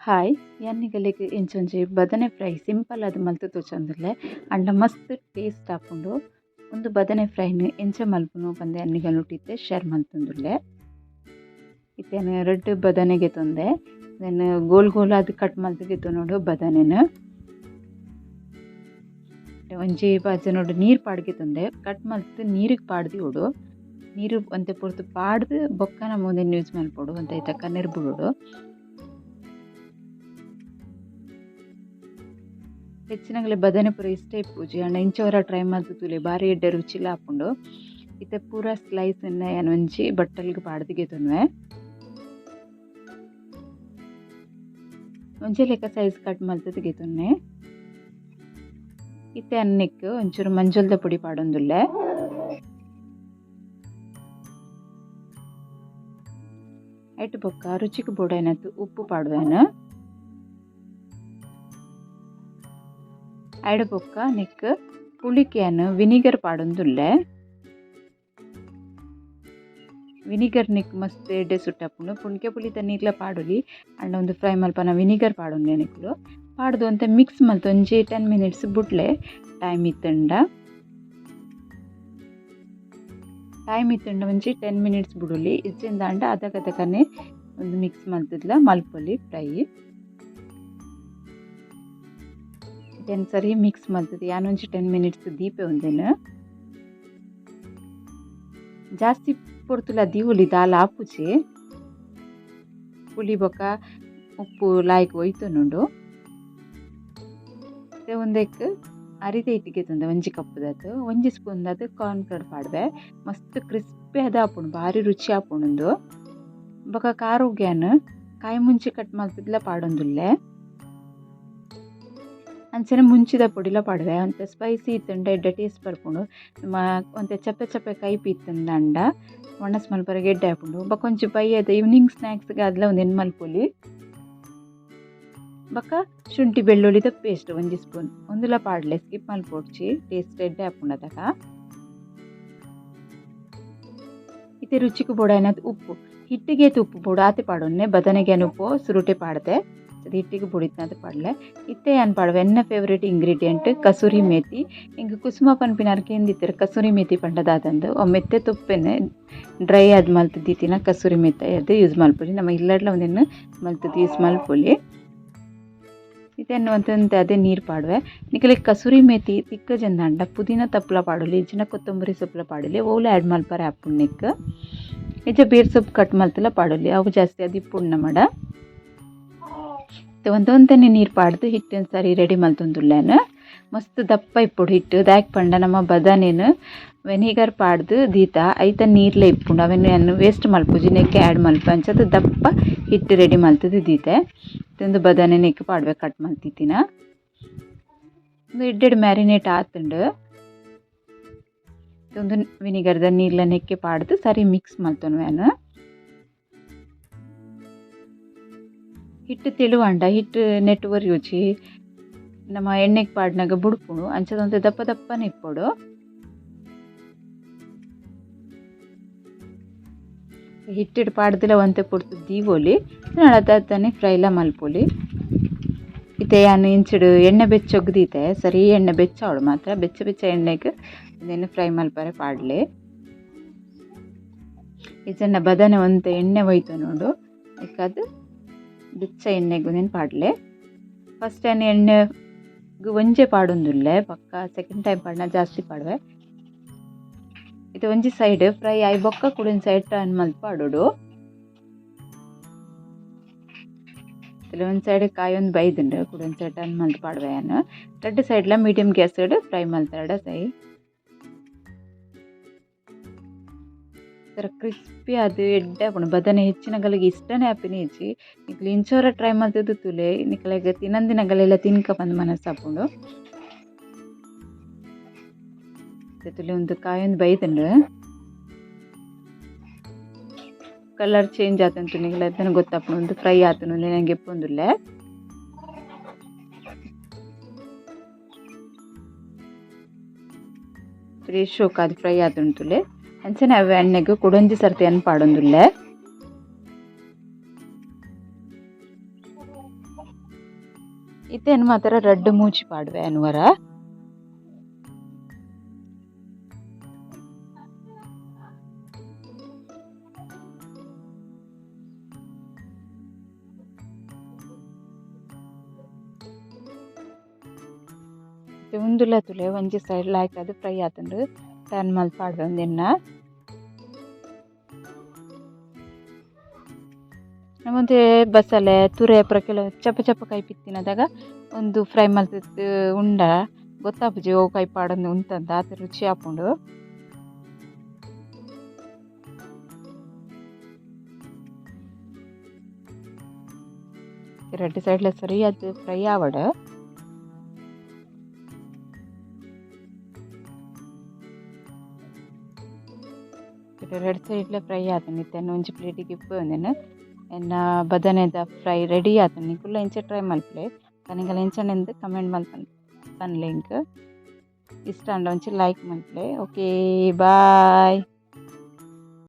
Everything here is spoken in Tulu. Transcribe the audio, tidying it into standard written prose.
ಹಾಯ್, ಯಾನ್ ಎಂಚೊಂಜಿ ಬದನೆ ಫ್ರೈ ಸಿಂಪಲ್ ಆದ್ ಮಲ್ತ್ ತೋಜೊಂದುಲ್ಲೆ ಆಂಡ ಮಸ್ತ್ ಟೇಸ್ಟ್ ಆಪುಂಡು. ಉಂದು ಬದನೆ ಫ್ರೈನ್ ಎಂಚ ಮಲ್ಪುನು ಪಂದ್ ಯಾನ್ ನಿಗಲ್ನೊಟ್ಟಿಗೆ ಶೇರ್ ಮಲ್ತೊಂದುಲ್ಲೆ. ಇತ್ತೆ ಯಾನ್ ರಡ್ಡ್ ಬದನೆ ಗೆತೊಂದೆ, ಉಂದೆನ್ ಗೋಲ್ ಗೋಲ್ ಆದ್ ಕಟ್ ಮಲ್ತ್ ಗೆತೊನೊಡು ಬದನೆನ್. ಒಂಜಿ ಬಾಜನೊಡು ನೀರ್ ಪಾಡ್ ಗೆತೊಂದೆ, ಕಟ್ ಮಲ್ತ್ ನೀರುಗ್ ಪಾಡ್ ದೀವೊಡು. ನೀರು ಒಂತೆ ಪೊರ್ತು ಪಾಡ್ದ್ ಬೊಕ್ಕ ನಮ ಉಂದೆನ್ ಯೂಸ್ ಮಲ್ಪೊಡು, ಒಂತೆ ಐತ ಕನೆರ್ ಬುಡೊಡು. ಹೆಚ್ಚಿನಗಲೆ ಬದನೆ ಪೂರ ಇಷ್ಟ ಇಪ್ಪುಜಿ, ಆಂಡ ಇಂಚ ಒರ ಟ್ರೈ ಮಲ್ತ್ ತೂಲೆ ಬಾರಿ ಎಡ್ಡೆ ರುಚಿಲ ಆಪುಂಡು. ಇತ್ತೆ ಪೂರ ಸ್ಲೈಸ್ ನ್ ಯಾನ್ ಒಂಜಿ ಬಟ್ಟಲ್ಗ್ ಪಾಡ್ದ್ ಗೆತೊನುವೆ. ಒಂಜಿ ಲೆಕ್ಕ ಸೈಜ್ ಕಟ್ ಮಲ್ತ್‌ದ್ ಗೆತೊನ್ನೆ. ಇತ್ತೆ ಯಾನ್ ನೆಕ್ಕ್ ಒಂಚೂರು ಮಂಜೊಲ್ದ ಪೊಡಿ ಪಾಡೊಂದುಲ್ಲೆ. ಐಟ್ ಬೊಕ್ಕ ರುಚಿಕ್ ಬೋಡಾಯಿನಾತ್ ಉಪ್ಪು ಪಾಡುವೆನ್. ಐಡ್ ಬೊಕ್ಕ ನೆಕ್ಕ್ ಪುಳಿಕ್ ಯಾನ್ ವಿನಿಗರ್ ಪಾಡೊಂದುಲ್ಲೆ. ವಿನಿಗರ್ ನೆಕ್ಕ್ ಮಸ್ತ್ ಎಡ್ಡೆ ಸೂಟ್ ಆಪುಂಡು. ಪುಣ್ಕೆ ಪುಳಿತ ನೀರ್ಲ ಪಾಡೊಲಿ, ಆಂಡ ಉಂದು ಫ್ರೈ ಮಲ್ಪನ ವಿನಿಗರ್ ಪಾಡೊಂದೆ ನಿಕುಲು. ಪಾಡ್ದ್ ಒಂತೆ ಮಿಕ್ಸ್ ಮಲ್ತ್ ಒಂಜಿ 10 ಮಿನಿಟ್ಸ್ ಬುಡ್ಲೆ ಟೈಮ್ ಇತ್ತ್ಂಡ. ಟೈಮ್ ಇತ್ತ್ಂಡ ಒಂಜಿ 10 ಮಿನಿಟ್ಸ್ ಬುಡೊಲಿ, ಇಜ್ಜಿಂದಾಂಡ ಅದಗದಗನೆ ಉಂದು ಮಿಕ್ಸ್ ಮಲ್ತ್‌ದ್ಲ ಮಲ್ಪೊಲಿ ಫ್ರೈ. ಇಂದೆನ್ ಸರಿ ಮಿಕ್ಸ್ ಮಲ್ತ್‌ದ್ ಯಾನ್ ಒಂಜಿ 10 ಮಿನಿಟ್ಸ್ ದೀಪೆ ಉಂದೆನ್. ಜಾಸ್ತಿ ಪೊರ್ತುಲ ದೀವೊಲಿ ದಾಲ ಆಪುಜಿ. ಪುಳಿ ಬೊಕ್ಕ ಉಪ್ಪು ಲಾಯ್ಕ್ ಒಯ್ತೊನುಂಡು. ಇತ್ತೆ ಉಂದೆಕ್ ಅರಿತ ಹಿಟ್ಟು ಗೆತೊಂದೆ ಒಂಜಿ ಕಪ್ಪುದಾತ್, ಒಂಜಿ ಸ್ಪೂನ್ ದಾತ್ ಕಾರ್ನ್ ಫ್ಲೋರ್ ಪಾಡ್ವೆ. ಮಸ್ತ್ ಕ್ರಿಸ್ಪಿ ಆದ್ ಆಪುಂಡು, ಬಾರಿ ರುಚಿ ಆಪುಂಡು ಉಂದು. ಬೊಕ್ಕ ಖಾರೊಗ್ ಯಾನ್ ಕಾಯಿ ಮುಂಚಿ ಕಟ್ ಮಲ್ತ್‌ದ್ಲ ಪಾಡೊಂದುಲ್ಲೆ. ಅಂಚನೆ ಮುಂಚಿದ ಪೊಡಿಲ ಪಾಡುವೆ. ಒಂತೆ ಸ್ಪೈಸಿ ಇತ್ತ್ಂಡ ಎಡ್ಡೆ ಟೇಸ್ಟ್ ಬರ್ಪುಂಡು. ನಮ್ಮ ಒಂತೆ ಚಪ್ಪೆ ಚಪ್ಪೆ ಕೈಪು ಇತ್ತ್ಂಡ ಒಣಸ್ ಮಲ್ಪರೆಗ್ ಎಡ್ಡೆ ಆಪುಂಡು. ಬೊಕ ಒಂಜಿ ಬಯ್ಯದ ಈವ್ನಿಂಗ್ ಸ್ನಾಕ್ಸ್ ಗಾದ್ಲ ಉಂದೆನ್ ಮಲ್ಪೊಲಿ. ಬೊಕ್ಕ ಶುಂಠಿ ಬೆಳ್ಳುಳ್ಳಿದ ಪೇಸ್ಟ್ ಒಂಜಿ ಸ್ಪೂನ್ ಉಂದುಲ ಪಾಡ್ಲೆ, ಸ್ಕಿಪ್ ಮಲ್ಪೊಡ್ಚಿ, ಟೇಸ್ಟ್ ಎಡ್ಡೆ ಆಪುಂಡು ಅದಗ. ಇತ್ತೆ ರುಚಿಕ್ ಬೋಡಾಯಿನಾತ್ ಉಪ್ಪು, ಹಿಟ್ಟಿಗೆ ಏತ್ ಉಪ್ಪು ಬೋಡು ಆತೆ ಪಾಡೊನ್ನೆ, ಬದನೆಗೆ ಯಾನ್ ಉಪ್ಪು ಸುರುಟೆ ಪಾಡ್ದೆ, ಹಿಟ್ಟಿಗೆ ಬೋಡಿತ್ತಿನಾತ್ ಪಾಡ್ಲೆ. ಇತ್ತೆ ಯಾನ್ ಪಾಡುವೆ ಎನ್ನ ಫೇವರೇಟ್ ಇಂಗ್ರೀಡಿಯೆಂಟ್ ಕಸೂರಿ ಮೇಥಿ. ಎಂಕ್ ಕುಸುಮ ಪನ್ಪಿನಾರ್ ಕೇಂದಿತ್ತೆರ್ ಕಸೂರಿ ಮೇಥಿ ಪಂಡ ದಾದಂದ್. ಅವು ಮೆತ್ತೆ ತೊಪ್ಪೆನ್ ಡ್ರೈ ಆದ್ ಮಲ್ತ್ ದೀತಿನ ಕಸೂರಿ ಮೇಥಿ ಆದ್ ಯೂಸ್ ಮಲ್ಪೊಲಿ. ನಮ ಇಲ್ಲಡ್ಲ ಉಂದೆನ್ ಮಲ್ತ್‌ದ್ ಯೂಸ್ ಮಲ್ಪೊಲಿ. ಇತ್ತೆ ಯಾನ್ ಒಂತೆ ಒಂತೆ ಅದೇ ನೀರ್ ಪಾಡುವೆ. ನಿಕಲೆಗ್ ಕಸೂರಿ ಮೇಥಿ ತಿಕ್ಕಜಂದಾಂಡ ಪುದೀನ ತಪ್ಪುಲ ಪಾಡೊಲಿ, ಇಜ್ಜಿಂಡ ಕೊತ್ತಂಬರಿ ಸೊಪ್ಪುಲ ಪಾಡೊಲಿ, ಒವ್ಲ ಆ್ಯಡ್ ಮಲ್ಪರೆ ಆಪುಂಡು ನೆಕ್ಕ್. ಇಜ್ಜ ಬೇರ್ ಸೊಪ್ಪು ಕಟ್ ಮಲ್ತ್‌ಲ ಪಾಡೊಲಿ, ಅವು ಜಾಸ್ತಿ ಆದ್ ಇಪ್ಪುಂಡು ನಮಡ. ಇತ್ತೆ ಒಂತೆ ಒಂತೆನೆ ನೀರ್ ಪಾಡ್ದ್ ಹಿಟ್ಟನ್ ಸರಿ ರೆಡಿ ಮಲ್ತೊಂದುಲ್ಲೆ ಯಾನ್. ಮಸ್ತ್ ದಪ್ಪ ಇಪ್ಪೊಡು ಹಿಟ್ಟು, ದಾಯೆಗ್ ಪಂಡ ನಮ ಬದನೆನ್ ವೆನಿಗರ್ ಪಾಡ್ದ್ ದೀತ ಐತ ನೀರ್ಲ ಇಪ್ಪುಂಡು, ಅವೆನ್ ಯಾನ್ ವೇಸ್ಟ್ ಮಲ್ಪುಜಿ, ನೆಕ್ಕ್ ಆ್ಯಡ್ ಮಲ್ಪುವೆ. ಅಂಚಾದ್ ದಪ್ಪ ಹಿಟ್ಟು ರೆಡಿ ಮಲ್ತ್‌ದ್ ದೀತೆ. ಉಂದು ಬದನೆ ನೆಕ್ಕ್ ಪಾಡ್ವೆ ಕಟ್ ಮಲ್ತಿತ್ತಿನ. ಉಂದು ಎಡ್ಡೆಡ್ ಮ್ಯಾರಿನೇಟ್ ಆತುಂಡು. ಉಂದು ವಿನಿಗರ್ದ ನೀರ್ಲ ನೆಕ್ಕೆ ಪಾಡ್ದ್ ಸರಿ ಮಿಕ್ಸ್ ಮಲ್ತೊನುವೆ ಯಾನ್. ಹಿಟ್ಟು ತೆಳುವಾಂಡ ಹಿಟ್ಟು ನೆಟ್ ಒರಿಯುಜಿ, ನಮ ಎಣ್ಣೆಗ್ ಪಾಡ್ನಗ ಬುಡ್ಪುಂಡು, ಅಂಚಾದ್ ಒಂತೆ ದಪ್ಪ ದಪ್ಪನೆ ಇಪ್ಪೊಡು. ಹಿಟ್ಟುಡ್ ಪಾಡ್ದಿಲ ಒಂತೆ ಪೊರ್ತು ದೀವೊಲಿ, ಅದಾತನೆ ಫ್ರೈಲ ಮಲ್ಪೊಲಿ. ಇತ್ತೆ ಯಾನ್ ಇಂಚಿಡ್ ಎಣ್ಣೆ ಬೆಚ್ಚೊಗ್ ದೀತೆ, ಸರಿ ಎಣ್ಣೆ ಬೆಚ್ಚಾವೊಡು ಮಾತ್ರ, ಬೆಚ್ಚ ಬೆಚ್ಚ ಎಣ್ಣೆಗ್ ಉಂದೆನ್ ಫ್ರೈ ಮಲ್ಪರೆ ಪಾಡ್ಲೆ. ಇಜ್ಜಂಡ ಬದನೆ ಒಂತೆ ಎಣ್ಣೆ ಒಯ್ತೊನುಂಡು, ಐಕಾದ್ ಬೆಚ್ಚ ಎಣ್ಣೆಗ್ ಉಂದೆನ್ ಪಾಡ್ಲೆ. ಫಸ್ಟ್ ಯಾನ್ ಎಣ್ಣೆಗ್ ಒಂಜೆ ಪಾಡೊಂದುಲ್ಲೆ, ಬೊಕ್ಕ ಸೆಕೆಂಡ್ ಟೈಮ್ ಪಾಡ್ನ ಜಾಸ್ತಿ ಪಾಡುವೆ. ಇತ್ತೆ ಒಂಜಿ ಸೈಡ್ ಫ್ರೈ ಆಯಿ ಬೊಕ್ಕ ಕುಡೊಂಜಿ ಸೈಡ್ ಟರ್ನ್ ಮಲ್ತ್ ಪಾಡೊಡು. ಒಂಜಿ ಸೈಡ್ ಕಾಯೊಂದು ಬೈದುಂಡು, ಕುಡೊಂಜಿ ಸೈಡ್ ಟರ್ನ್ ಮಲ್ತ್ ಪಾಡುವೆ ಯಾನ್. ರಡ್ಡ್ ಸೈಡ್ಲ ಮೀಡಿಯಂ ಗ್ಯಾಸ್ ಡ್ ಫ್ರೈ ಮಲ್ತರಡ ಸೈ. ಒಂಥರ ಕ್ರಿಸ್ಪಿ ಆದ್ ಎಡ್ಡೆ ಆಪುಂಡು. ಬದನೆ ಹೆಚ್ಚಿನಗಲೆಗ್ ಇಷ್ಟನೆ ಆಪಿನ ಇಜ್ಜಿ, ನಿಕುಲು ಇಂಚೊರ ಟ್ರೈ ಮಲ್ತ್‌ದ್ ತೂಲೆ, ನಿಕಲೆಗ್ ತಿನಂದಿನಗಲೆಲ ತಿನ್ಕ ಪಂದ್ ಮನಸ್ ಆಪುಂಡು. ತೂಲೆ ಉಂದು ಕಾಯೊಂದು ಬೈದುಂಡು. ಕಲರ್ ಚೇಂಜ್ ಆತುಂಡು ನಿಕಲೆಗ್ ದಾನೆ ಗೊತ್ತಾಪುಂಡು ಉಂದು ಫ್ರೈ ಆತುಂಡು ಉಂದೆನ್ ಯಾನ್ ಗೆಪ್ಪೊಂದುಲ್ಲೆ. ಶೋಕ್ ಆದ್ ಫ್ರೈ ಆತುಂಡು ತೂಲೆ. ಅಂಚನೆ ಅವೆ ಎಣ್ಣೆಗ್ ಕುಡೊಂಜಿ ಸರ್ತಿ ಯಾನ್ ಪಾಡೊಂದುಲ್ಲೆ. ಇತ್ತೆ ಮಾತ್ರ ರಡ್ಡ್ ಮೂಜಿ ಪಾಡುವೆ ಅನ್ವರ. ಇತ್ತೆ ಉಂದುಲ ತೂಲೆ ಒಂಜಿ ಸೈಡ್ ಲಾಯ್ಕ್ ಆದ್ ಫ್ರೈ ಆತುಂಡು ಟರ್ನ್ ಮಲ್ತ್ ಪಾಡ್ವೆ ಉಂದೆನ್ನ. ನಮೊಂತೆ ಬಸಲೆ ತುರೆ ಪೂರ ಕೆಲವು ಚಪ್ಪ ಚಪ್ಪ ಕೈಪು ಇತ್ತಿನದಗ ಉಂದು ಫ್ರೈ ಮಲ್ತ್ ಉಂಡ ಗೊತ್ತಾಪುಜಿ ಒವು ಕೈ ಪಾಡೊಂದು ಉಂತಂದ್ ಆತ್ ರುಚಿ ಆಪುಂಡು. ರಡ್ಡ್ ಸೈಡ್ ಲ ಸರಿಯಾದ್ ಫ್ರೈ ಆವಡ್. ರಡ್ಡ್ ಸೈಡ್ ಲ ಫ್ರೈ ಆತುಂಡು ಇತ್ತೆ ಒಂಜಿ ಪ್ಲೇಟ್ ಗ್ ಇಪ್ಪುವೆ ಉಂದೆನ್. ಎನ್ನ ಬದನೆದ ಫ್ರೈ ರೆಡಿ ಆತುಂಡು ನಿಕುಲ್ಲ ಇಂಚ ಟ್ರೈ ಮಲ್ಪುಲೆ ನಿಕಲ್ನ ಎಂಚ ಕಮೆಂಟ್ ಮಲ್ಪುಲೆ ಪನ್ಲೆ ಎಂಕ್ ಇಷ್ಟ ಆಂಡ ಒಂಚಿ ಲೈಕ್ ಮಲ್ಪುಲೆ ಓಕೆ ಬಾಯ್.